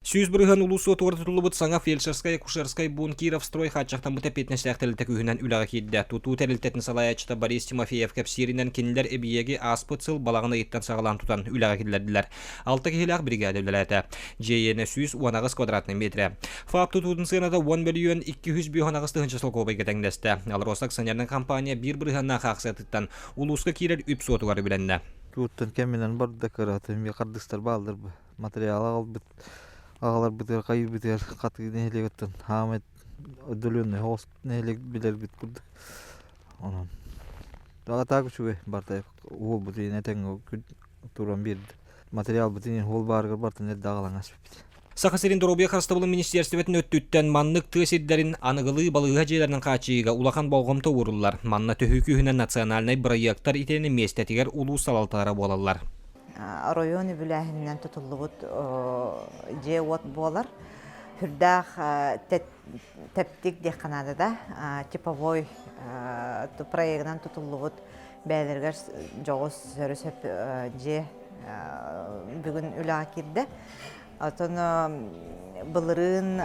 100% улуус суотугар тутуллубут саҥа фельдшерскай-акушерскай пуун Кировстрой хааччахтаммыт эппиэтинэстээх тэрилтэ күүһүнэн үлэҕэ киирдэ. Тутуу тэрилтэтин салайааччыта Борис Тимофеев кэпсииринэн, кинилэр эбийиэги ааспыт сыл балаҕан ыйыттан саҕалаан тутан үлэҕэ киллэрдилэр. Алта киһилээх биригээдэ үлэлээтэ. Дьиэ иэнэ 118 квадратнай миэтэрэ. ФАП тутуутун сыаната 10 мөлүйүөн 258 тыһыынча солкуобайга тэҥнэстэ. АЛРОСА акционернай компания биир бырыһыаннаах аахсыйатыттан улууска киирэр үп суотугар үбүлэннэ. Туоттан кэминэн барда кырата эмиэ хардыстар бааллар бу. Материалы аҕалбыт аҕаларбытыгар хайыырбытыгар хатыы нэһилиэгиттэн хаамай отделенный соҕус нэһилиэк билэрбит курдук онон так үчүгэй барыта уолбут иһин этэҥҥэ туран биэрдэ материалбытын иһин уол баарыгар барытын эрдэ аҕалан аспыппыт. Саха сирин доруобуйа харыстабылын министиэристибэтин өттүттэн маннык тыа сирдэрин аныгылыы балыыһа дьиэлэринэн хааччыйыыга улахан болҕомто ууруллар. Манна төһүү күүһүнэн национальнай бырайыактар итиэннэ миэстэтигэр улуус салалталара буолаллар. Оройуон үбүлээһининэн тутуллубут дьиэ-уот буолар. Сүрдээх тэптик диэххэ наада да, типовой проегынан тутуллубут бэйэлэригэр дьоҕус сөрү-сөп дьиэ бүгүн үлэҕэ киирдэ. Оттон былырыын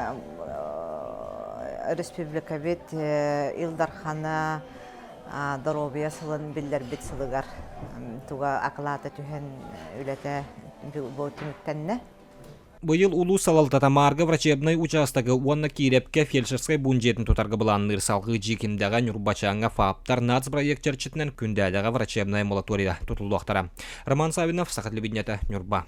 республикабыт Ил Дархана доруобуйа сылын биллэрбит сылыгар туга акылаата түһэн үлэтэ бу түмүктэннэ. Быйыл улуус салалтата Маарга врачебнай учаастагы уонна Киирэпкэ фельдшерскай пуун дьиэтин тутарга былаанныыр салгыы Дьиикимдэҕэ, Ньурбачааҥҥа ФАП-тар нацбырайыак чэрчитинэн Күндээдэҕэ врачебнай амбулатория тутуллуохтара. Роман Саввинов, Саха телевидениета, Ньурба.